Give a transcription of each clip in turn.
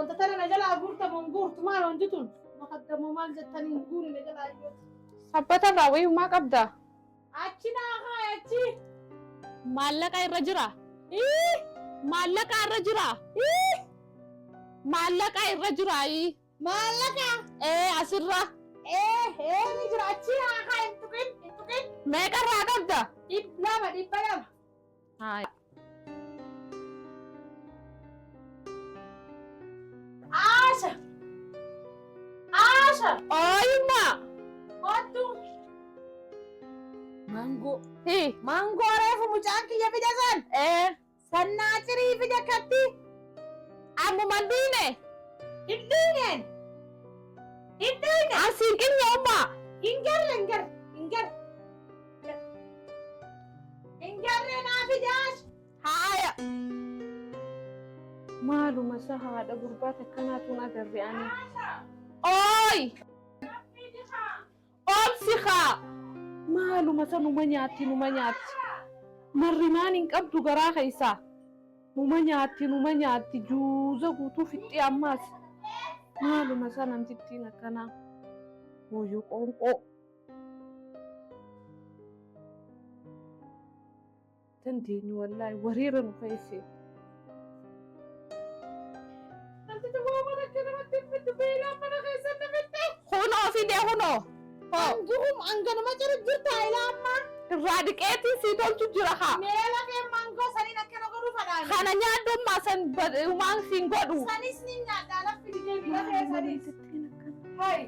Wanta tana na jalaa guurtamu hin guurtu maal wanti tun? Makaddamoo maal jettanii hin guuri na jalaa ayyooti. Sabbata irraa wayumaa qabda. Achi naa kaay achi. Maallaqa irra jira. Ii! Maallaqa irra jira. Ii! Maallaqa irra jira. Maallaqa. Ee asirra. Ee ee ni jira achi naa kaay hin tuqin hin tuqin. Meeqa irraa qabda? 200 200. Haaya. Aasha. Aasha. Ooyummaa. Kottu. Maangoo. Hii. Maangoo reefu mucaan kiyya fide san. Ee. Sannaa cirii fide akkatti. Ammuma hin dhuyne. Hin dhuyneen. Hin dhuyne. Asiin qinne ummaa. Hin garre hin garre hin garre. Hin garre naa fide Aasha. Haaya. Maaluma isa haadha gurbaa takkanaatuun agarre ani. Ooy! Obsi kaa! Maaluma isa numa nyaatti numa nyaatti. Marrimaan hin qabdu garaa keessaa. Numa nyaatti numa nyaatti juuza guutuu fixxee ammaas. Maaluma isa namtittiin akkanaa. Woyyo qoonqoo. Dandeenyu wallaahi wareera nu keesse. Namtichi waa mana akka namatti hin fiddu beelaan mana keessa na fixxe. Kunoo fide kunoo. Hoo. Hanguma hanganuma ciru jirta ilaa ammaa. Irraa dhiqeetiin sii tolchu jira haa. Mee lafeen maangoo saniin akkana godhuu fadhaani. Kana nyaadhu san humaan siin godhu. Sanis ni nyaadhaa laffi didee lafee sanis. Hai.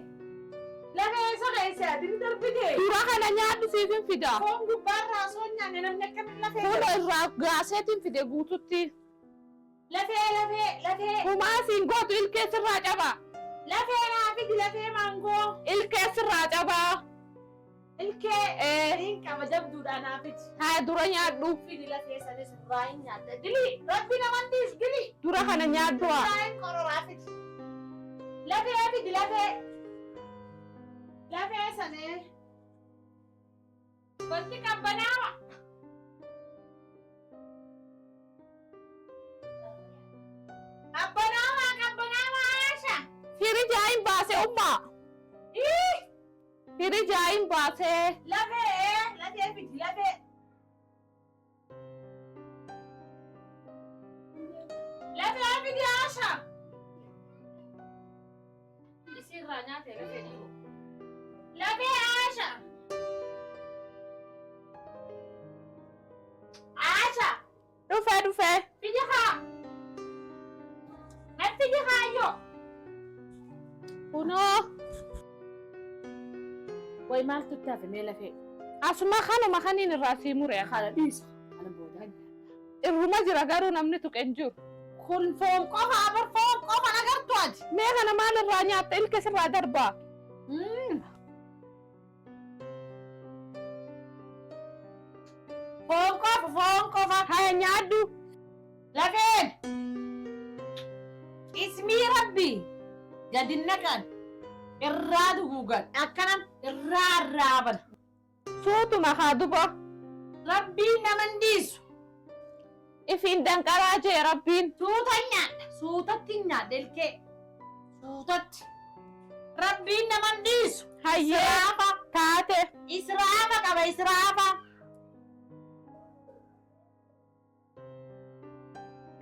Lafee isa keessa ati ni darbite. Dura kana nyaadhu siifin fida. Foon gubbaarraa osoo hin nyaanne namni akkamiin lafee Kunoo irraa gaaseetiin fide guututti. Lafee lafee lafee. Humaa siin gootu ilkee sirraa cabaa. Lafee naa fidi lafee maangoo. Ilkee sirraa cabaa. Ilkee Ee. hin qaba jabduudhaa naa fidi. Haa dura nyaadhu. Fidi lafee sanis irraa hin nyaadha. Dili rabbi naman dhiisu dili. Dura kana nyaadhu haa. Irraa hin qororaa fidi. Lafee fidi lafee. Lafee sanee. Wanti qabbanaawa. Qabbanaawaa qabbanaawaa Aasha. Firijaa hin baase ummaa. Ii! Firijaa hin baasee. Lafee lafee fidi lafee. Lafee fidi Aasha. Isirraa nyaate lafee dhiibu. Lafee Aasha. Aasha. Dhufee dhufee. Fidi haa. Natti fidi haayyoo. Kunoo. Way maaltu itti hafe mee lafee? Asuma kanuma kaniin irraa sii mure. Kana dhiisa. Kana boodaa nyaata. Irruma jira garuu namni tuqe hin jiru. Kun foon qofa bar foon qofa agartu ati. Mee kana maal irraa nyaatta ilke sirraa darbaa. Foon qofa foon qofa. Haya nyaadhu. Lafeen. Ismii rabbi gadi naqan irraa duguugan akkanan irraa arraaban. Suutuma haa duba. Rabbiin nama hin dhiisu. Ifiin danqaraa jee rabbiin. Suutan nyaadha. Suutatti hin nyaadha ilkee. Suutatti. Rabbiin nama hin dhiisu. Hayyee. Israafa. Taate. Israafa qaba israafa.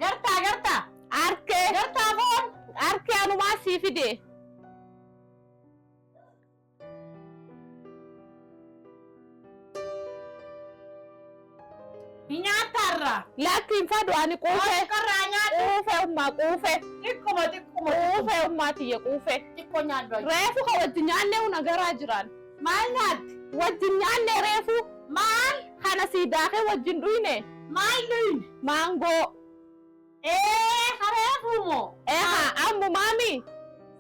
Gartaa gartaa. Arkee. Gartaa foon. Arkee anumaa sii fide. Ni nyaataarraa. Lakki hin fadhu ani quufe. Qarraa nyaadhu. Quufe ummaa quufe. Xiqquma xiqquma. Quufe ummaa tiyya quufe. Xiqqoo nyaadhu. Reefu ka wajji nyaannee una garaa jiraan. Maal nyaatti? Wajjin nyaanne reefu. Maal? Kana sii daakee wajjin dhuyne. Maal dhuyne? Maangoo. Ee reefu moo? Ee haa ammumaami.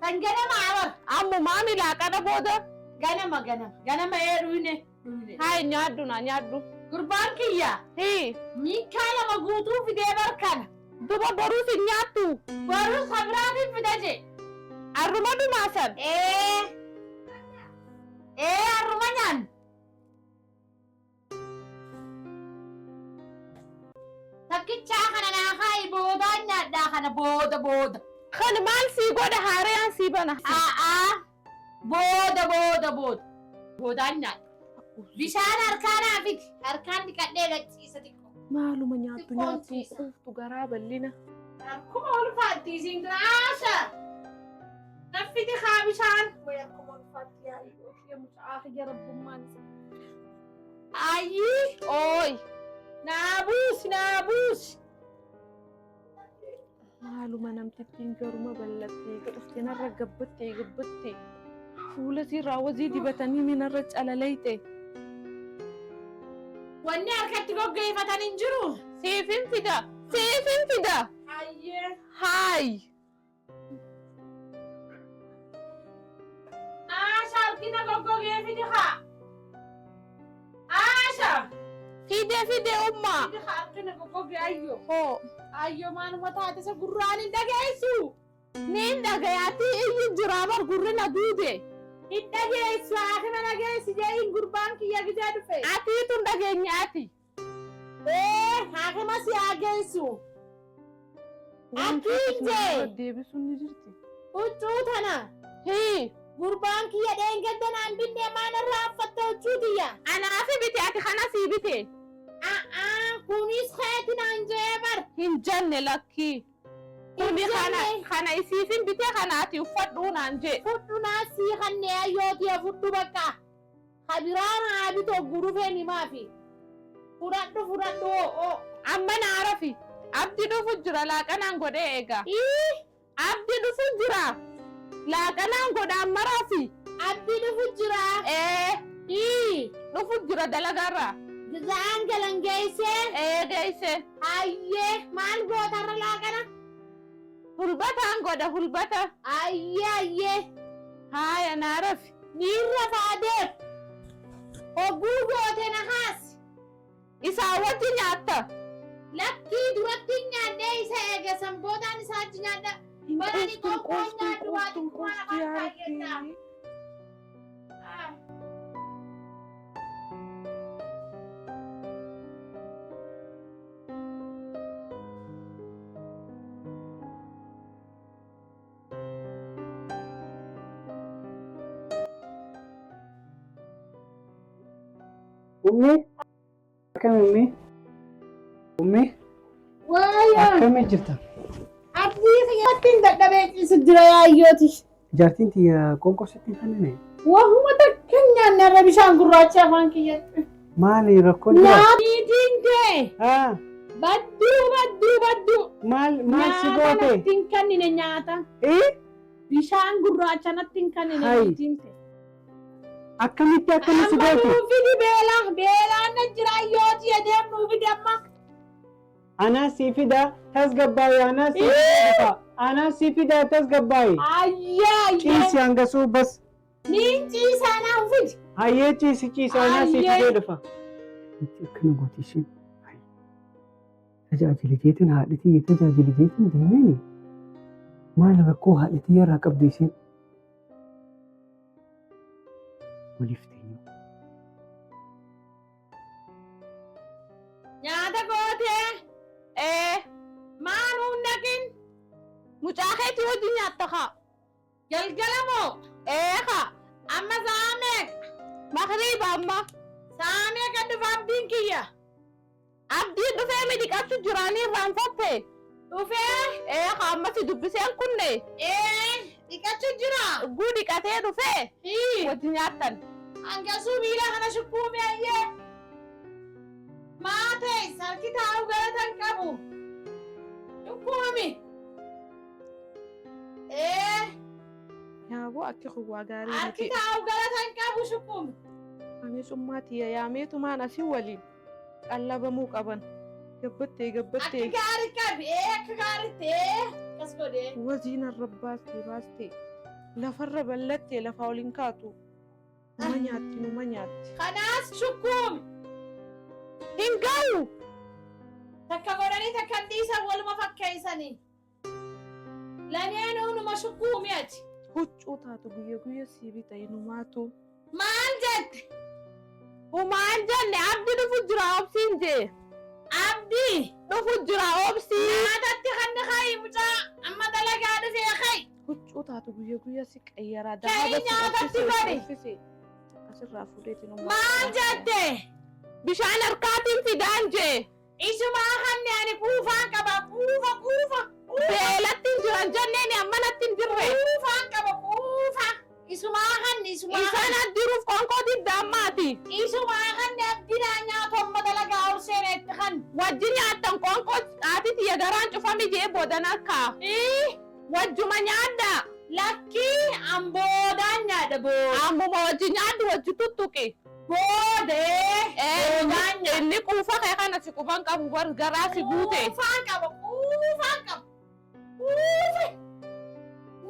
San ganama abar. Ammumaami laaqana booda. Ganama ganama. Ganama ee dhuyne. Dhuyne. Hayi nyaadhu naa nyaadhu. Gurbaan kiyya. Hii. Miikaa lama guutuu fidee barkana. Duba boruus hin nyaattu. Boruu sabiraatiin fida jee. Arruma dhumaasan. Ee. Ee arruma nyaanna. Takkichaa kana naa kaa'i boodaan nyaadhaa kana booda booda. Kan maal sii godha haarayaan sii bana. A'aa booda booda booda. Boodaan nyaadha. Bishaan harkaa naa fidi. Harkaan dhiqadhee gachiisa xiqqoo. Maaluma nyaattu Xiqqoon nyaattu ciisa. quuftu garaa bal'ina. Akkuma ulfaatti isiin dura Aasha. Naffiti haa bishaan. Way akkuma ulfaatti yaayyoo mucaa kiyya rabbummaan isa. Ayyii Ooy. naa buusi naa buusi. Maaluma namtittiin garuma bal'attee dhuftee narra gabbattee gabbattee fuula siirraa wazii dibatanii minarra calalayxe. Wanni harkatti goggeeffatan hin jiru. Siifin fida. Siifin fida. Ayyee. Haay. Aasha harkina goggogee fidi haa. Aasha. Fide fide umma. Fidi haa harkina goggogee ayyo. Hoo. Ayyo maaluma taate isa gurraan hin dhageessu. Niin dhagayaati iyyi jiraa bar gurri na duude. Hin dhageessu haakima dhageessi jeeyin gurbaan kiyya gizee dhufe. Atiitu hin dhageenye ati. Ee haakima si haa geessu. Akkiin jee. Deebisuun ni jirti. Huccuu tana. Hii. Gurbaan kiyya dheengadda naan binne maan irraa uffatte huccuu tiyya. Anaafi bite ati kana sii bite. A'aa kunis keeti naan jee bar. Hin jenne lakkii. Kuni kana jenne. kana isiifin bite kana ati uffadhuu naan jee. Fudhu naa sii kannee ayyootiya fudhu bakka. Kabiraan haa bitu ogguru feeni maafi. Fudhadhu fudhadhu oo. Amma naa rafi. Abdi dhufu jira laaqanaan godhee eega. Ii Abdi dhufu jira. Laaqanaan godha amma rafi. abdi dhufu jira. Ee Ii dhufu jira dalagaarraa. gizaan galan geessee. Ee geesse. Ayyee maal gootarra laaqana? Hulbataan godha hulbata. Ayyee ayyee. Haaya naa rafi. Niirra faadeef. Ogguu goote na haasi. Isaa wajji nyaatta. Lakkii duratti hin nyaadhee isa eegasan boodaan isaa achi nyaadha. Hin Barani quuftu hin qoqqoo quuftu hin nyaadhu waa quuftu hin xiqqoo quuftu yaa afaan kaayyadha. Rabbi. Ummi akkami ummi? Ummi Waaya akkami jirta? abdii kiyyatti hin dadhabee ciisu jira yaayyooti. Jaartiin tiyya qoonqoo sitti hin kennine? Wahuma takka hin nyaanne irra bishaan gurraacha afaan kiyyatti. Maali rakkoon jira? Nyaatiitiin kee Haa badduu badduu badduu. maal maal si Nyaata goote? natti hin kennine nyaata. Ee Bishaan gurraacha natti hin kennine Hai. niitiin kee. Akkamitti akkami si Amma goote? nuu fidi beela beelaan na jira yooti adeem nuu fidi amma. Anaa sii fida tasgabbaa'i anaa sii fida anaa sii fida tasgabbaa'i. Ayyee ayyee. Ciisi hangasuu bas Niin ciisaa naan fidi. hayyee ciisi ciisi anaa sii Hayyee. fidee dhufa. Akkana gooti isheen. Tajaajili jeetiin haadha tiyya tajaajili jeetiin deemeeni. Maal rakkoo haadha tiyya irraa qabdu isheen? Waliif teenyu. Nyaata gootee Ee maa nuun dhaqin mucaa keetii wajji nyaatta haa. galgala moo Ee haa. amma sa'a meeqa Makriiba amma. sa'a meeqa dhufa abdiin kiyya Abdiin dhufee mi dhiqachuu jiraanii irraanfatte. dhufee Ee haa amma si dubbiseen kunne. ee dhiqachuu jira Guu dhiqatee dhufee hii wajji nyaattan. hangasuu miila kana shukkuume ayyee maa ta'e harki taa'u galatan qabu shukkuumi ee Yaaboo akki kuwaa gaarii harki miti. taa'u galatan qabu shukkuumi Anis ummaa tiyya yaameetumaan asii waliin qallabamuu qaban. Gabbattee akka gabbattee gaarii qabi ee akka gaariitti ee akkas godhee waziin irra baastee baastee lafarra ballattee lafaa waliin kaatu. Numa nyaatti numa nyaatti. kanaas shukkuumi Hin ga'u! Takka godhanii takka hin dhiisan waluma fakkeessanii. Lameenuu numa shukkuumi ati. Huccuu taatu guyya guyya sii bita inumaatu. Maal jette? Humaan jenne abdi dhufu jira obsiin jee. Abdii Dhufu jira obsii. nyaatatti kan kaayi mucaa amma dalagaa dhufee Taatu guyya guyya si qayyaraa. Ka'ii nyaatatti bari. Asirraa fuudheetiin Maal jette? Bishaan harkaatiin fidaan jee. Isumaa hanni ani quufaan qaba quufa quufa. Beelatti hin jiran jenneen ammanatti hin jirre. Quufaan qaba quufa. Isumaa hanni isumaa Isaan addiruuf qoonqoo diddaammaati. Isumaa hanni abdinaa nyaatu amma dalagaa ol seenetti kan. Wajji nyaattan qoonqoo haati tiyya garaan cufame jee boodan akka. Wajjuma nyaadda. Lakkii an boodaan nyaadha booda. Ammuma wajji nyaaddu wajji tuttuqi. Boodee. Boodaan nyaadha. Inni quufa kee kana si quban qabu bar garaa si guute. Quufaan qaba quufaan qaba. Quufe.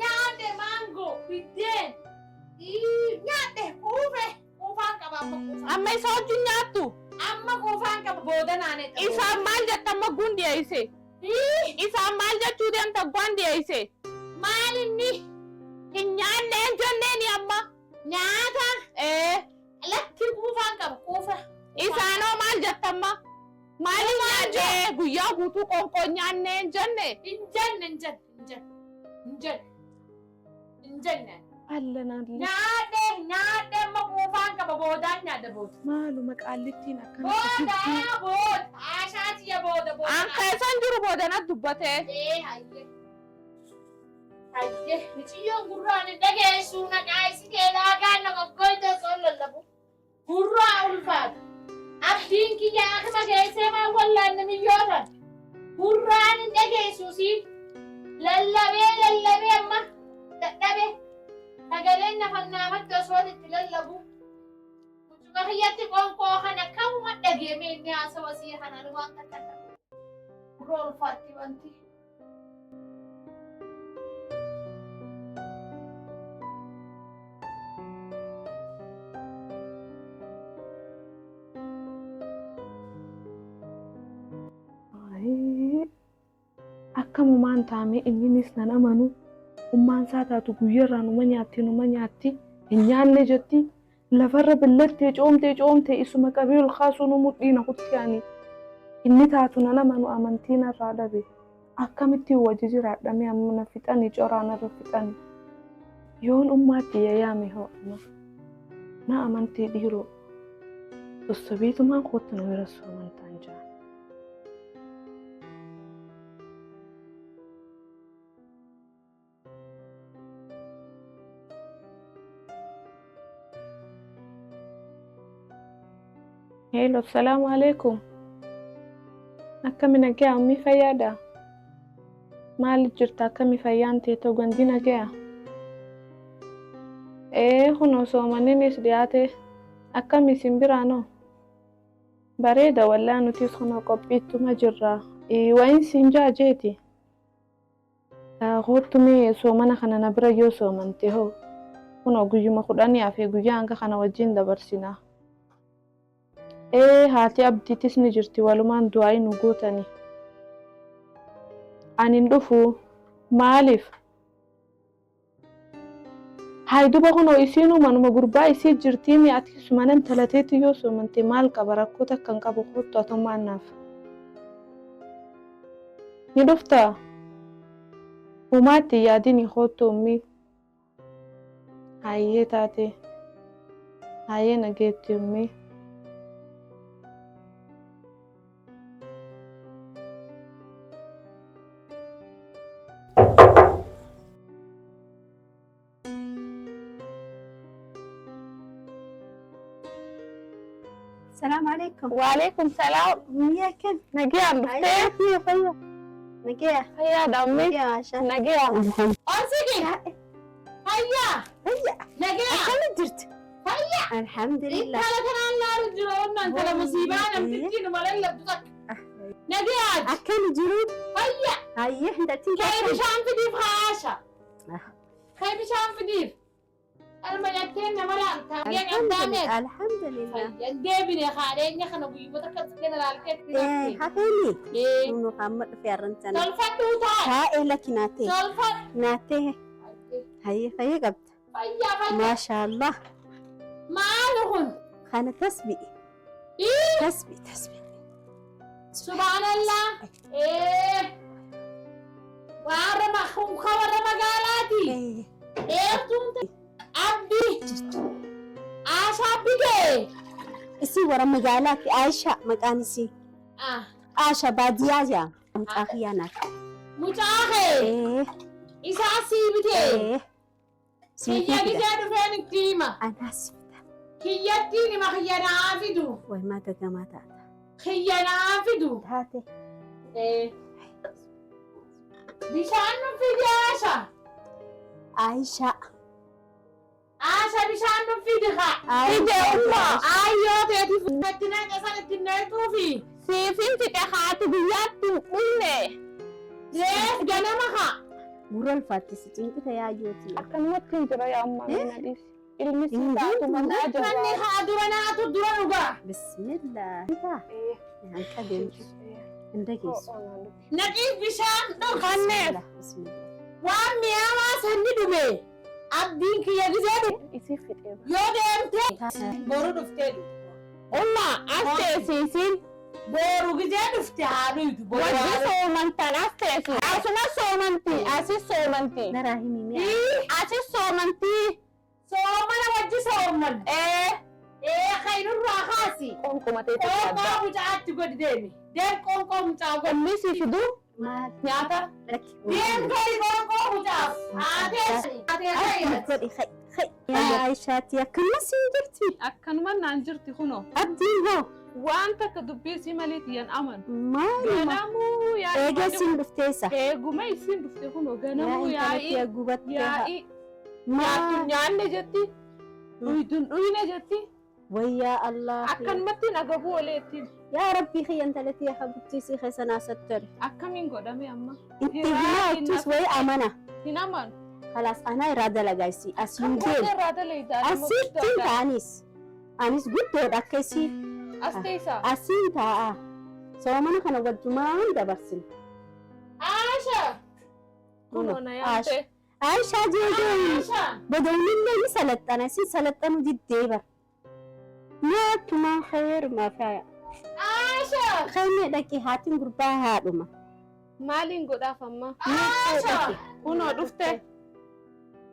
Nyaadhe maangoo biddeen. Nyaadhe quufe. Quufaan qaba amma quufaan. Amma isa wajjin nyaattu. Amma quufaan qaba booda naanee. Isaan maal jetta amma guun dhiyeesse? Isaan maal jechuu deemta guun dhiyeesse? Maal inni? Hin nyaanneen jenneeni amma. Nyaata. Ee. Lakki quufaan qaba quufa. Isaanoo maal jetta amma? Maali nyaannee guyyaa guutuu qoonqoo nyaanneen jenne? Hin jenne hin jenne hin jenne hin jenne hin jenne. Allanaan Nyaadhe nyaadhe amma quufaan qaba boodaan nyaadha booda. maaluma qaallittiin akkana Booda booda haashaatiya booda booda. An keessan jiru boodanat dubbatee. Ee hayyee. Hayyee miciyyoon gurraan hin dhageessu naqaa isi keelaa na goggoyte osoo lallabu. Gurraa ulfaata. Abdiin kiyya akima geessee maan wallaanne miyyootan. Gurraan hin dhageessu siin. Lallabee lallabee amma dadhabe. Sagaleen nafannaafatti osoo itti lallabu. Mucuma kiyyatti qoonqoo kana kamuma dhageeme inni haasawa sii kanaan waan takka gurra ulfaatti wanti. Akkamumaan taamee inninis nan amanu ummaan isaa taatu guyyaarraa numa nyaatti numa nyaatti hin nyaanne jetti lafarra billattee coomtee coomtee isuma qabee ol kaasuu nu mudhiina kutti ani inni taatu nan amanu amantii narraa dhabe akkamittiin wajji jiraadhame amma na fixani coraa narra fixani yoon ummaatti yayaame ho'ama na amantii dhiiroo sossobeetumaan kootti na bira soomantaan jira. Hello, assalamu alaikum. Akkami nagaya ummi fayyaadha? Maal jirta akkami fayyaan teetoo gandi nagaya? Ee kunoo soomaniinis dhiyaate akkami isin biraanoo? Bareeda wallaa nutis kunoo qophiittuma jirra. Wayin siin jaajeeti. Hoottumee soomana kana na bira yoo soomante hoo? Kunoo guyyuma 10 hafee guyyaa hanga kana wajjin dabarsina. Ee haati abdiitis ni jirti walumaan du'aa nu gootani. Ani hin dhufu maaliif? Hayi duba kunoo isiinuu manuma gurbaa isii jirtii mi ati mana intalateetti yoo soomante maal qaba rakkoo takka hin qabu kottu atummaan naaf. Ni dhuftaa? Humaatti yaadini kottu ummi. Hayyee taate. Hayyee nageetti ummi. السلام عليكم. Waalaikum salaam. وياكم. Nagayaan dhuftee? يا فيا نقيا. Fayyaadha ummi. نقيا ما شاء الله. Nagaya. Onsigi fayyaa هيا. nagaya. كم درت؟ Fayyaa. الحمد لله. Intala kanaan laalu jira onnaan intala musiibaa namtittiin numa lallabdu takka. Nagayaati. أكل جرود. Fayyaa. هيا انت Kee bishaan fidiif haasha. Kee bishaan fidiif. Alma nyaatteen nama laalta. الحمد لله الحمد لله. Fayyaan deebine haadheenya kana guyyuma takka sikkena laalteetti. ايه حفيني Ee. محمد في الرنتنا. Tolfadhuu ta'a. ها لك ناتي. Tolfadhu. ناتي. هيا هيا قبت. Fayyaa fayyaa. ما شاء الله. Maali kun? خانة تسبي. Ii. تسبي تسبي. Subhaanallah. Ee. Warra warra magaalaati. Keetii. Dheertuun abdii. Aashaa bitee. Isii warra magaalaatti Aisha maqaan isii. Ah, Aasha baadiyyaa jedhama. Mucaa kiyyaa naaf. Mucaa kee. Isaa sii bitee. Sii Kiyya fida. gizee dhufeen itti hima. Anaa si fida. Kiyyattiin hima kiyya naa fidu. Way maa gagamaa taata. Kiyya naa fidu. Taate. Bishaan nu fidi Aasha. Aisha. Aasha bishaan nu fidi haa. Fide umma. Ayyoo teeti itti naqe san itti naqxuufi. Siifin fixe haati guyyaatti hin dhumne. Deef ganama haa. Gurra ulfaatti si cinqita yaayyooti. Akkanumatti hin jira yaa ammaa Eh? na dhiisi. Ilmi si Hin taatu jirtu. manaa Manni jira. haa dura naatu dura dhugaa. Bismillah. Naan qabeemtu. Hin dhageessu. Naqii bishaan dhug. Kanneef. Bismillah. Waan mi'aawaa sanni dhume. Abdiin kiyya gizee dhume. Isii fixee. Yoo deemte boru dhuftee dhufte. Umma as teessisiin. Boru gizee dhufte haa dhuytu. Boru Wajji haa dhuytu. soomantan as teessi. Asuma soomanti. Asis soomanti. Naraa himi mi'a. Asis soomanti. Soomana wajji sooman. Ee. Ee kaynurraa kaasi. Qoonquma teessee Qoonqoo mucaatti godi deemi. Deem qoonqoo mucaa godhi. Qomni si fiduu Maal? nyaata. Lakki. Deem gadi qoonqoo mucaaf. Haa teessi. Haa teessi. Godhi hay hay. Yaa Aishaati akkuma siin jirti. Akkanuma naan jirti kunoo. Abdiin hoo? Waan takka dubbii isii malee xiyyan amanu. Maaluma? Ganamuu yaa'ii. Eega siin dhufteessa. Eeguma isiin dhufte kunoo Yaa ganamuu intalatti yaa'ii. gubattee haa. Yaa'ii. Nyaattu Maal? nyaanne jetti. Dhuyduun dhuyne jetti. Wayyaa Allah. Akkanumatti nagabuu oleettiin. Yaa Rabbii kiyya intalatti yaa habibtiisii keessa naasatti. Akkamiin godhame amma? Itti himaa ottus wayi amana. Hin amanu. Khalaas anaa irraa dalagaa isii asiin Kan deemu. irraa dalagaa nama Asittiin guddaadha. ta'anis. Anis guddoodha akka isii. As teessaa. Asiin taa'a. Soomana kana wajjumaan dabarsina. Aasha. Kunoo na yaamte. Aishaa jeejeeni. Aasha. Badoonnillee ni salaxana. Isin salaxanuu diddee bara. Nyaatumaa kheerumaa faaya. Aasha. Khayne dhaqi haatiin gurbaa haadhuma. Maaliin godhaaf amma? Aasha. Kunoo dhufte.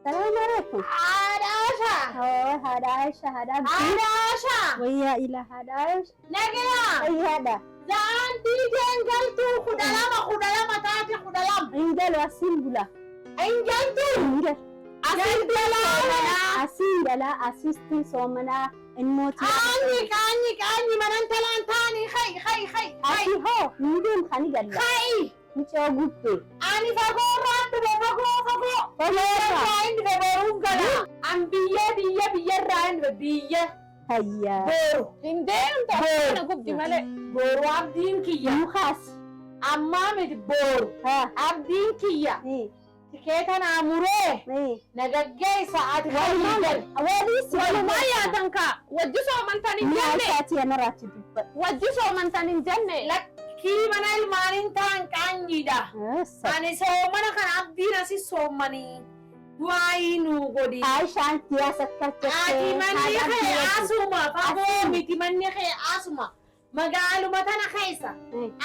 Salaamu alaikum. Haadha Aasha. Hoo haadha Aishaa haadha Abdii. Haadha Aasha. Wayyaa ila haadha Aishaa. Nagaya. Wayyaadha. Za'aan diideen galtuu 12 12 taate 12. Hin galu asiin bula. Hin galtuu. Hin galu. Asiin galaa. Asiin galaa asiistiin soomanaa ilmootii. Qaanyi qaanyi qaanyi manan talaan taanii hay hay hay hay. Asii hoo ni deemu kan galla. Hay. Mucoo gubbee. Ani fagoo irraan dhufe fagoo fagoo. Fagoorraa. Irraa hin dhufe boruun gala. An biyya biyya biyya irraa hin dhufe biyya. Hayyaa. Boru. Hin deemtu akkana gubdi malee. Boru abdiin kiyya. Mukaas. Ammaa miti boru. Haa. Abdiin kiyya. Tikeeta naa muree. Nagaggeessa ati walii gal. Walii si Walumaa yaatan kaa. Wajji soomantan hin jenne. Aishaati anarraatti dubbadhu. Wajji soomantan hin jenne. Lakkii mana ilmaaniin ta'an qaanyiidha. Ani soomana kana abdiin asi soomanii. Du'aayii nuu godhi. Aishaan siyaasa akka Ati manni kee asuma fagoo miti manni kee asuma. Magaaluma tana keessa.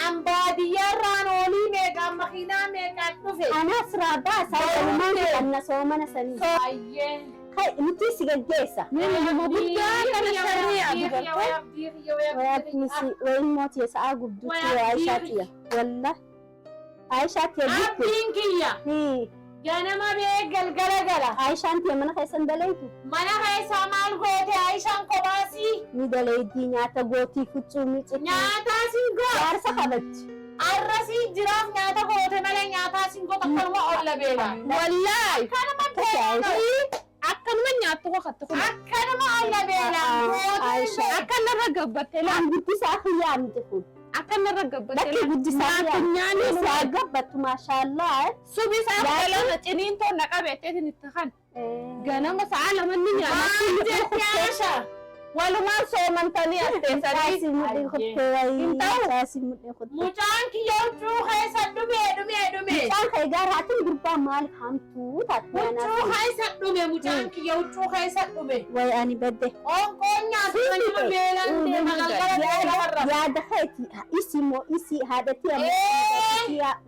An baadiyyaarraan olii meeqaan makiinaa meeqaan dhufe. Anas raabaa walumaan fudhanna soomana sanii. Ayyee. Kai nuti si gaggeessa. Nama guddaa kana sharriyaa dubartee. Wayaabnisi wayin sa'a gubdutti Aishaa tiya. Wallah. Aishaa tiya gubdu. Abdiin kiyya. Ganama bee galgala gala. Aishaan tiya mana keessan dalaytu. Mana keessaa maal goote Aishaan kophaasii. Ni dalaydii nyaata gootii fuccuu micitii. Nyaataa sin goota. Jaarsa kabajji. Arrasii jiraaf nyaata goote malee nyaataa sin goota akkanuma olla beela. Wallaahi. Akkanuma Akkasi beela. Akkanuma nyaattu wakatti kun. Akkanuma olla beela. Aishaa. Akkanarra gabbattee laa. Kan guddisaa kiyyaa miti kun. Akkanarra gabbattee Bakki guddisaa Nyaattu kiyyaa. nyaanni Isaa gabbattu maashaallah. Subi isaa 12 ciniintoon na qabeetteetiin itti kan. Ganama sa'a lama ni nyaata. Maal jetti Aisha? Walumaan soomantanii as teessanii. Saasii mudhii kuttee wayii. Hin ta'u. Saasii mudhii kuttee. Mucaan kiyya huccuu keessa dhume dhume dhume. Mucaan kee gaaraatiin gurbaa maaliif hamtuu taate Huccuu keessa dhume mucaan kiyya huccuu keessa dhume. Wayi ani badde. Qoonqoon nyaatu nama beelaan deema galgala beela warra. Yaada keeti isii moo isii haadhatii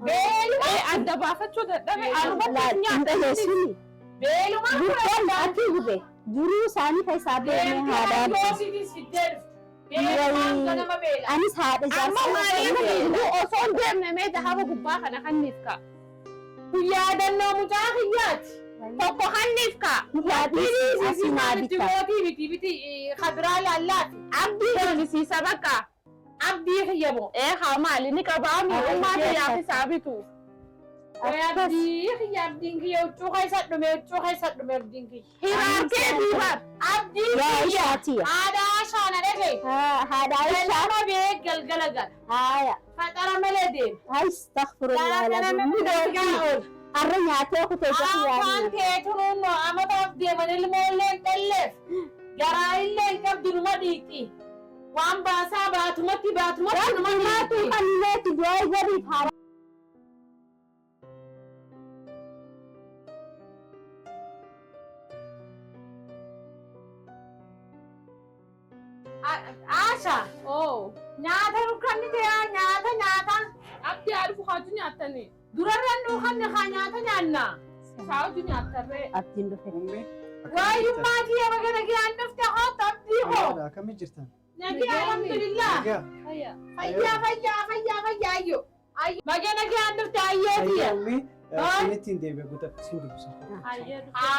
Beeluma. Adda baafachuu dadhabe anumatti nyaata. Hin dhageessuni. Beelumaan Gurbaan ati gube duruu isaanii keessaa beekne haadha abdii. Yoosiitis fiddee dhufte. Beelumaan ganama beela. Anis haadha Amma jaarsa. maaliif osoo hin deemne mee dahaba gubbaa kana kanniif ka'a. Kun yaadannoo mucaa kiyyaati. Tokko kanniif ka'a. Yaadni asii naa Itti bitta. gootii miti miti kabiraa laallaati. Abdii deemsiisa bakka. Abdii kiyya moo. Ee haa maali ni qabaami ummaa kiyyaaf isaa bitu. Abdii kiyya abdiin kiyya huccuu keessa dhume huccuu keessa dhume abdiin kiyya. Hiraarkee diibar. Abdiin Yaa kiyya Aishaa tiyya. haadha Aishaa na dhagaye. Haadha Aishaa. Galama bee galgala gala. Haaya. Faxara malee deema. Astaghfirullah alazim. Arra nyaatee kutee Afaan jafi teetu nuunno amataaf deeman ilmoollee hin dhalleef garaa illee hin qabdu numa dhiiqi. Waan baasaa baatumatti baatumatti numa Maatu dhiiqi. kanneeti du'aa gariif haara. Aasha Oo. nyaata nukkanni ta'aa nyaata nyaata Abdii haa dhufu haaju nyaattanii. durarra nuukanni haa nyaata nyaanna. Saawutu nyaattarree. Abdiin dhufe. Waayummaa kiyya baga nagaan dhufte hoota abdii koo. Akkamitti jirtan? Nagee alhamdulillah. Nagaa. Fayyaa fayyaa fayyaa fayyaa ayyo. Baga nagaan dhufte ayyee tiyya. Ummee isinitti deebi'e guutaa isin dubbisa.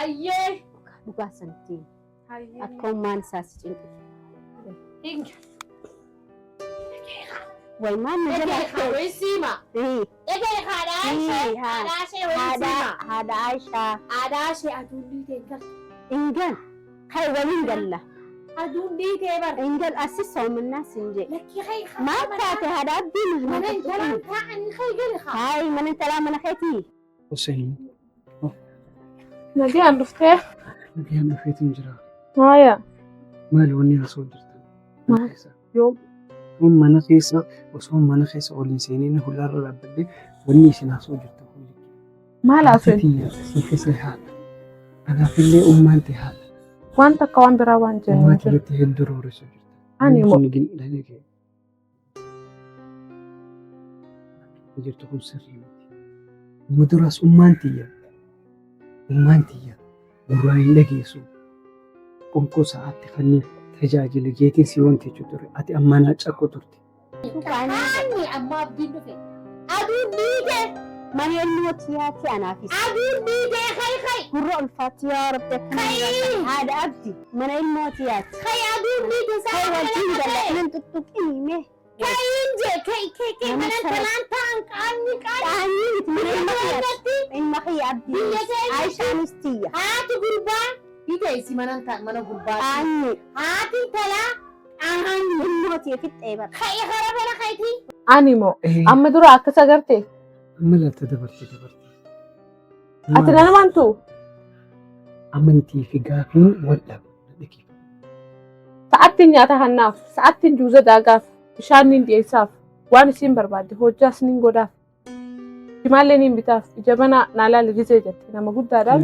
Ayyee. Dhugaa sanatti akka ummaan isaa si cinqitu. Hinga. Way maan nu jala Dhagee haa wayisiima. Dhagee haadha ishee haadha ishee wayisiima. Haadha Aishaa. Haadha ishee aduun dhiitee hin galtu. Ingal. Kai waliin galla. Aduun dhiitee bara. Ingal asi soomannaa sin jedhe. Lakkii kai haa. Maal taate haadha abdii Mana intalaan taa'anii kai gali haa. Hayi mana intalaa mana keetii. Hussein. Nagaan dhuftee. Nagaan dhufeetu jira. Haaya. Maali wanni haasoo jirtan? Maal? Yoom? Mana keessa osoo mana keessa ol hin seeniin hulaarra dhaabbadhee wanni isin haasoo jirtan kun. Maal haasoo? Siifis haadha. Kanaafillee ummaan ta'e haadha. Waan takka waan biraa waan jennu. Ummaa irratti hedduu roorrisu jirta. Ani immoo. Jirtu kun sirrii miti. Muduraas ummaan tiyya. Ummaan tiyya. Gurraa hin dhageessu. Qoonqoo sa'aatti kanneen tajaajila jeetiin si wanti jechuu ture. Ati ammanaa cakkoo turte. Qaanni amma abdiin dhufe. Aduun dhiitee. Mana ilmoo tiyyaatti anaafis. Aduun dhiitee kai kai. Gurra ulfaatti yaa rabbi akkana haadha abdi mana ilmoo tiyyaatti. Kai aduun dhiitee Kai saa wajjin galla nan tuttuqini mee. Kayin je kai kai kai mana intalaan taa'an qaanni qaanni. Qaanni miti mana ilma kiyyaatti. Ilma kiyya abdi. Biyya keenya. Aishaanis tiyya. Haati gurbaa. Dhiitee si mana mana gurbaa. Qaanni. Haati intalaa qaanni. Ilmoo tiyya fixxee bara. Kai hara bara kaitii. Ani moo amma dura akkas agarte. Amma laata dabarte dabarte. Ati nan amantu. Amantii fi gaafiin wal dhaba. Sa'aattiin nyaata hannaaf, sa'aattiin juuza daagaaf, bishaan niin dhiyeessaaf, waan isiin barbaadde hojjaas niin godhaaf. Jimaallee niin bitaaf, ija mana naa laali gisee jette nama guddaadhaan.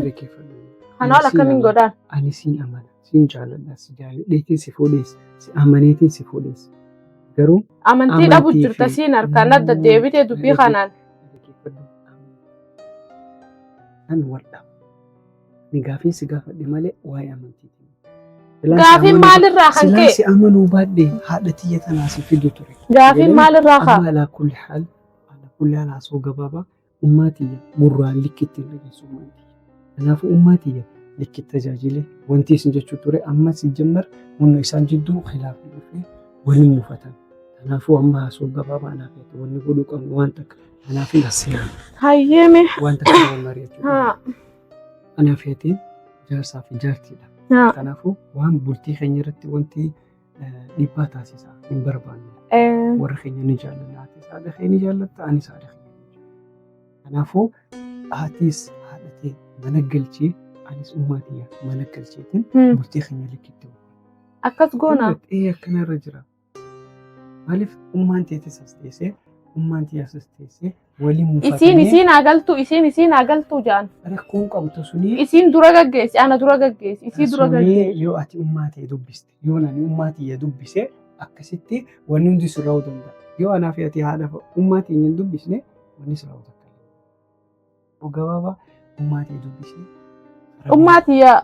Kana ol akkamiin godhaan? Ani siin amana, siin jaaladha, si jaaladheetiin si fuudhees, si amaneetiin si fuudhees. Garuu Amantii dhabu jirta siin harkaan adda deebitee dubbii kanaan. Kan wal dhaba. Ani gaafiin si gaafadhe malee waa'ee amantiiti. Gaafiin maalirraa kan ka'e? Silaa si amanuu baadhee haadha tiyya tanaa si fidu ture. Gaafiin maalirraa kaa? Amma alaa kulli haal alaa kulli haal haasoo gabaabaa ummaa tiyya gurraan likkitti hin dhageessu ummaan tiyya. Kanaafuu ummaa tiyya likkitti tajaajile wanti isin jechuu ture amma si jammar humna isaan jidduu khilaafni dhufee waliin mufatan. Kanaafuu amma haasoo gabaabaa anaaf yaate wanni godhuu qabnu waan takka kanaaf hin asseera. Hayyeeme. Waan takka waan mari'achuu qabnu. Anaaf yaateen jaarsaa fi jaartiidha. Kanaafuu waan bultii keenya irratti wanti dhiibbaa taasisaa hin barbaanne. Warra keenya ni jaallanna. Atis haadha kee ni jaallatta, anis haadha kee ni jaalladha. Kanaafuu atis haadha tee mana galchee anis ummaa tiyya mana galcheetiin bultii keenya likkitti. Akkas goona. Akkanarra jira. Maaliif ummaan teetis as teessee ummaan tiyyaas as teessee waliin mufatanii. Isiin isiin haa galtuu isiin isiin haa galtuu ja'an. Rakkoon qabdu suni. Isiin dura gaggeessi ana dura gaggeessi isii dura gaggeessi. Yoo ati ummaa ta'e dubbiste yoo ani ummaa tiyya dubbise akkasitti wanni hundi sirraa'uu danda'a. Yoo anaa fi ati haadha ummaa tiyya hin dubbisne wanni sirraa'uu takka. Gabaabaa ummaa ta'e dubbisne Ummaa tiyya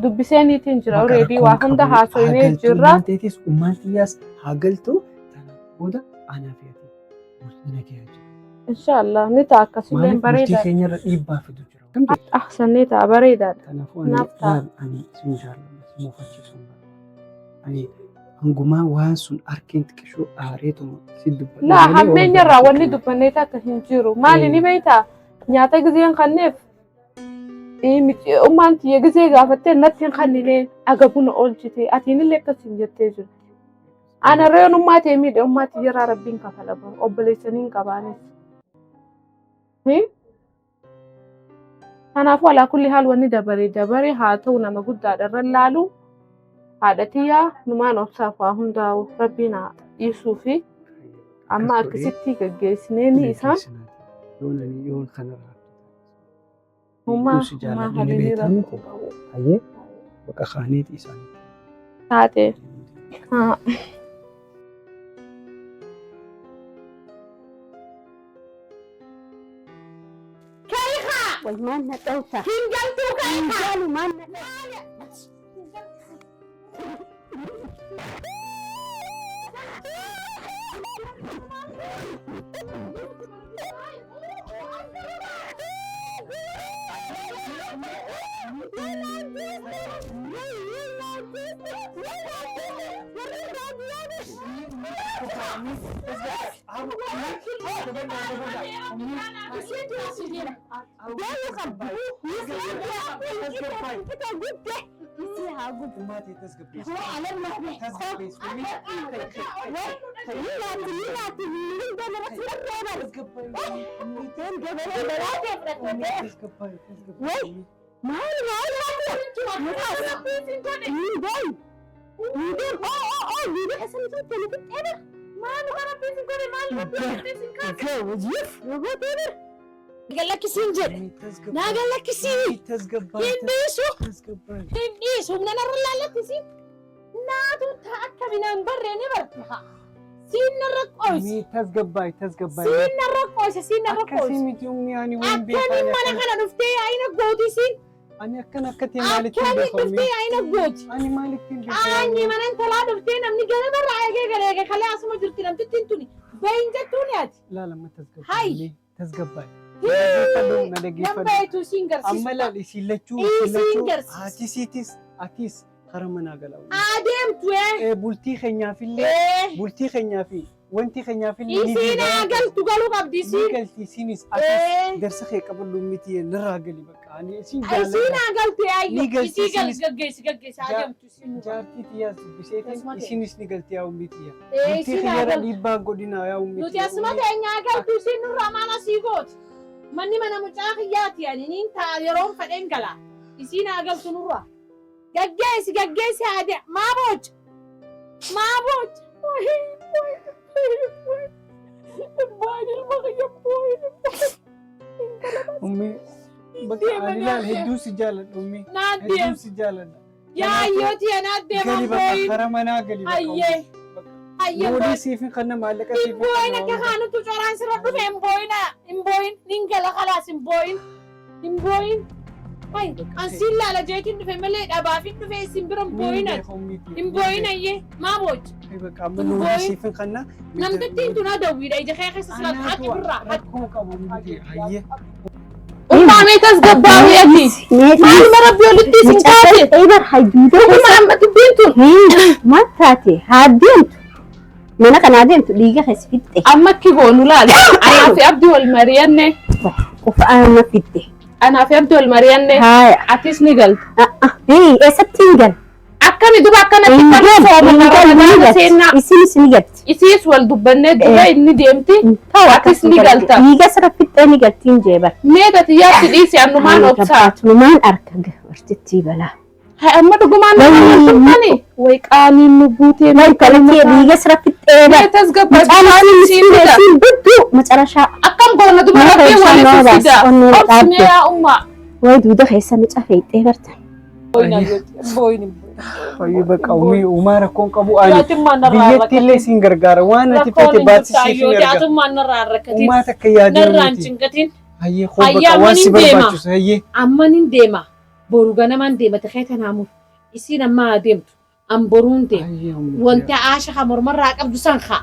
dubbiseeniitiin jira Bakka already waa rakkoon hunda qabu haasoynee haa galtu, jirra. ummaan teetis ummaan tiyyaas haa galtu. Tanaan booda anaa fi ati bultii nagayaa jira. Inshaallah ni ta'a akkasumallee Maaliif bultii bareedaadha. keenyarra dhiibbaa fidu jira. Kam jedhu? Ahsan ni ta'a bareedaadha. Kanaafuu ani Naaf ta'a. laal ani sin jaalladha si mufachiisuu hin barbaadu. Ani hangumaa waan sun arkeen xiqqishuu aareetuma si dubbadhe Laa malee waan hammeenya irraa biraatti wanni miti. dubbannee takka hin jiru. Maali ni beektaa? Nyaata gizeen kanneef ummaan tiyya gizee gaafattee natti hin kannilee agabu na oolchite atiinillee akkas hin jettee jirti. Ana reeyoon ummaa ta'e miidhe ummaa tiyyarraa rabbiin kafala bara obboleessanii hin qabaanis. Kanaafuu alaa kulli haal wanni dabare dabare haa ta'u nama guddaadha irra laalu haadha tiyyaa numaan obsaaf waa hundaa'u rabbiin haa dhiisuu fi amma Akkas godhee akkasitti gaggeessinee ni isaan geggeessinaati. Yoon ani yoon kanarraa hummaa Hedduun si hummaa jaaladha ni haliilii beektaa rabbi miti. Hayyee bakka kaaneeti isaanitti. taate. Haa. Way maal na dhawta? Hin galtuu Hin ka'e galu maal na dhawta? Galakkisiin jedhe. Naa galakkisii. Hin dhiisu. Hin dhiisu. Humna narra lallattisiin. Naatu akka minaan barree ni barta. Siin narra qoyse. Tasgabbaay tasgabbaay. Siin narra qoyse. Siin narra Akkasii qoyse. miti ummi ani waan Akkamiin mana beekaa. kana dhuftee yaa'ina gooti siin. Ani akkan akka ta'e maalitti hin Akkamiin beeku ummi? dhuftee yaa'ina gooti. Ani maalitti hin beeku? Aanyi mana intalaa dhuftee namni ganamarraa eegee gara eegee kalee asuma jirti namtittiin tuni. Bahin jettuun yaati. Laal amma tasgabbaay. Hai. ummi, Tasgabbaay. Na dhaggeeffadhu na Nan dhaggeeffadhu. baheetu siin garsiisu. Amma laal isin lachuu isin Isiin lachuu garsiisa. haati siitis atis kara manaa galaa. ummi. Adeemtu ee. Eh, Bultii keenyaafillee Ee. bultii keenyaa fi wanti keenyaafillee ni Isiin deebi'a. haa galtu galuu qabdi Ni isiin. galti isinis atis Ee. darsa kee qabadhu miti narraa gali bakka ani isin Isiin jaalladha. haa galtu Ni yaayyo. galti Isii gal isinis gaggeessi gaggeessi Ja- adeemtu isiin nurra. jaartii tiyyaas dubbiseetiin Asuma ta'e. isinis ni galti yaa ummii tiyya. Ee Bultii isiin haa keenyarra galtu. dhiibbaa godhina yaa ummii Nuti tiyya. asuma teenya haa galtu isiin nurra maal asii gooti. Manni mana mucaa kiyyaati ani niin ta'a yeroon fedheen gala. Isiin haa galtu nurra. Gaggeessi gaggeessi haa deemu. Maa boocha? Maa boocha? Abbaan ilma kiyya boo'e. Ummii bakka ani laal hedduu si jaaladha ummii. Naan Hedduu deema. si jaaladha. Yaayyoo tiya naan deema Gali bakka boo'in. kara manaa gali bakka Ayyee. ummii. Bakka Ayyee Loolii boo'in. siif hin kanna maallaqa siif Hin hin boo'in kanna akka waan kaanutu coraan sirra dhufe hin boo'ina. Hin boo'in. Nin gala khalaas hin boo'in. Hin boo'in. Hay, an siin laala jeetiin dhufe malee dhabaaf hin dhufe isin bira hin Niin boo'in ati. beeka ummii tiyya. Hin boo'in ayyee. Maa boocha? Bakka amma Hin loolii boo'in. siif hin kanna. Namtittiin tun adawwiidha ija kee keessa silaatu haqi Anaatu birraa. Haqi. rakkoo qabu ummii tiyya. Hayyee. Ummaa mee tasgabbaa'uu ati. Maaluma rabbi olitti isin kaase. Eebar hayyuudoo Dhuguma amma dubbiin tun. maal taate haa deemtu mana kana deemtu dhiiga keessa fixxe Amma akki goonu laal. Anaa fi abdii wal mari'anne. qofa amma fixxe Anaa fi abdii wal mari'anne. haaya Atis ni galta. eessatti hin gal Akkami duba akkanatti hin kan gal sooma hin gal ni ramadaana galti seennaa. isinis ni galti Isiis wal dubbannee duba inni deemti. ta'u Atis ni galta. dhiiga sirra fixxee ni galti hin jeebar Mee tati yaatti dhiisi annumaan obsaa. Numaan arka wartittii balaa Hai amma dhugumaan nama wal turtani. Way qaaniin nu buutee Way kalatti dhiiga sirra fixxee Mee bar tasgabbaa Mucaan siin fida. siin budduu macarashaa Akkam goona duba Mana rabbiin keessaa waliif nama fida. baas, onneen Obsi mee dhaabde. yaa ummaa. Way duuda keessa nu cafeexxee bartan. Hayyee bakka ummii uumaa rakkoon qabu ani biyyatti illee siin gargaara waan ati fete baatsi siif hin arga. Yaatummaan narraa hin rakkatin. Uumaa takka yaadee Narraa hin miti. cinqatin. Hayyee koo Hayyee bakka amma waan si nin deema. barbaachisu hayyee. Amma nin deema. Boru ganamaan deemate kee tanaa mur. Isiin ammaa haa deemtu. An boruun deema. Wanti Aasha ka mormarraa qabdu san kaa.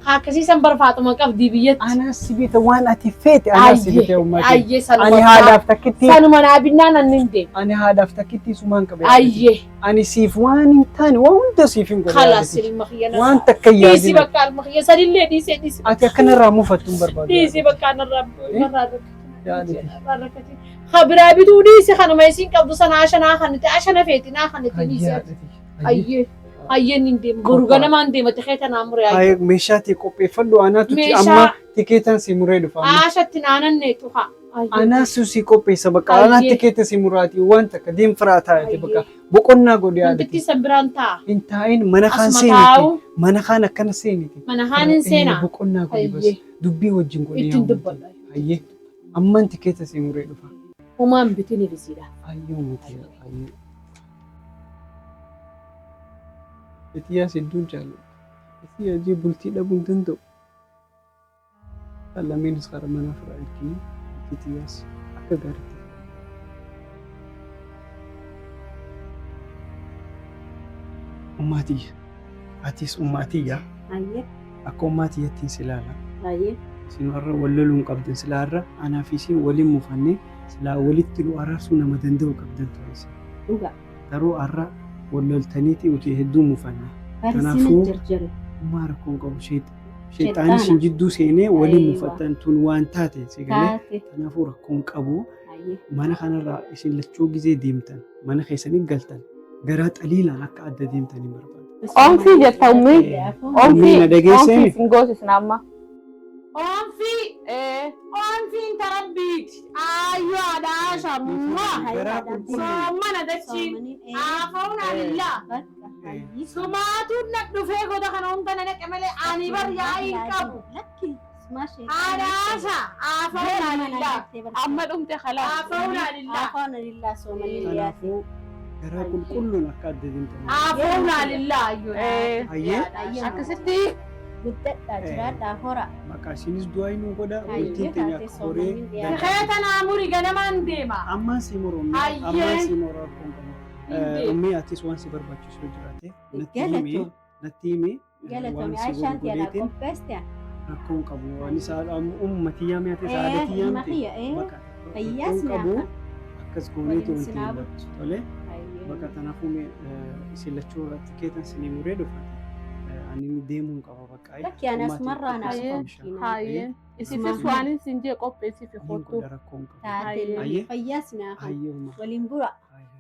Kaa akkasii san bar Faaxuma qabdii biyyatti. Anaa si bita waan ati feete anaa si bite ummaa kee. Ayyee sanuma. Ani haadhaaf takkitti Sanuma naa binnaan an nin deema. ani haadhaaf takkitti sumaan qabe. Ayyee. Ani siif waan hin taane waan hunda siif hin godhe. Kalaas ilma kiyya narraa. Waan takka hin Dhiisi yaadin. bakka ilma kiyya sanillee dhiisee dhiisi. Ati akkanarraa mufattu hin barbaadu. Dhiisi bakka narraa narraa Yaaditi. narraa rakkatin. Ka biraa bituu dhiisi kanuma isiin qabdu sana ashanaa kaniti ashana feeti naa kaniti dhiisi. Ayyee ayyee nin deema. Boru ganamaan deema tikee tanaa muree ayyee. Ayi meeshaa tee qopheeffadhu anaatu Meeshaa- amma tikeetan si muree dhufa. amma. Aashatti naanannee tuqa. Anaatu si qopheessa bakka anaa Ayyee. tikeeta si muraati waan takka deem firaa taa'eeti bakka boqonnaa godhi Wantitti yaadati. san biraan taa'a. Hin taa'in mana kaan Asuma seeniti. taa'u. Mana kaan akkana seeniti. Mana haan hin seenaa. Boqonnaa godhi bas. Ayyee. Dubbii wajjin godhi. Ittiin dubbadha. Ayyee. Amman tikeeta si muree dhufa. Homaan bitin ibisiidha. Ayyee miti ayyee. Itiyyaas hedduun jaalladha. Itiyyaa jee bultii dhabuu hin danda'u. Lameenis karaa manaa firaa erginee itiyyaas akka gaariitti. Ummaatiyya. Atis ummaatiyya. Ayyee. Akka ummaatiyyattiin si ilaala. Ayyee. Isin warra wal loluu hin qabdan silaa irra anaa fi isin waliin mufannee silaa walitti nu araarsuu nama danda'u qabdan ture isin. Dhugaa. Garuu har'a wal loltaniiti uti hedduu mufanne. Barisina Kanaafuu- jarjare. Uumaa rakkoon qabu sheexaani isin jidduu seenee waliin Aywa. mufattan tun waan taate si galee. Taate. Kanaafuu rakkoon qabu Ayyee. mana kanarraa isin lachuu gizee deemtan mana keessanii galtan garaa xaliilaan akka adda deemtan hin barbaadu. Oomfii jetta ummii. Ummii na dhageessee Oomfii isin goosisna amma. Oomfii oomfiin tarabbiiti. Ayyoo haadha Aasha mua. Garaa qulqulluu. Soomana dachiin. Aafaa'uun alillaa. Sumaatuun na dhufee goda kana hunda na naqe malee ani bar yaa'ii hin qabu. Haadha Aasha aafaa'uun alillaa. Amma dhumte khalaas. Aafaa'uun alillaa. Kanaafuu garaa qulqulluun akka adda deemtan. Aafaa'uun alillaa ayyoo. Ayyee. Akkasitti Guddadhaa jiraadhaa hora. Maqaa isinis du'aa inni godha Ayyee, bultiin teenya taatee akka horee soomanni dhiyaate. Tikee tanaa muri ganamaan deema. Ammaan si muruu Ayyee. ammaan si muruu rakkoon qabu. Hin Ummii atis waan si barbaachisu yoo jiraate natti himi Galatoom. natti himi waan Galatoom. si Aishaan godhu tiyanaa godheetiin qopheeste. rakkoon qabu. Waan isaa ummatii yaame ati haadhatii Ilma yaamte kiyya. bakka Fayyaas rakkoon qabu nyaata. akkas gooneeti Waliin wanti sinaa bulchu. tole bakka kanaafuu mee isin lachuu irratti keetan sinii muree dhufate ani deemuun qaba bakka Lakki ani asumarraa naa Ayyee. haayee. Isifis waan isin jee qopheessiif kottu. Rakkoon qabu. Taate Ayyee. fayyaas nyaata. Ayyee umma. Waliin bura. Ayyee.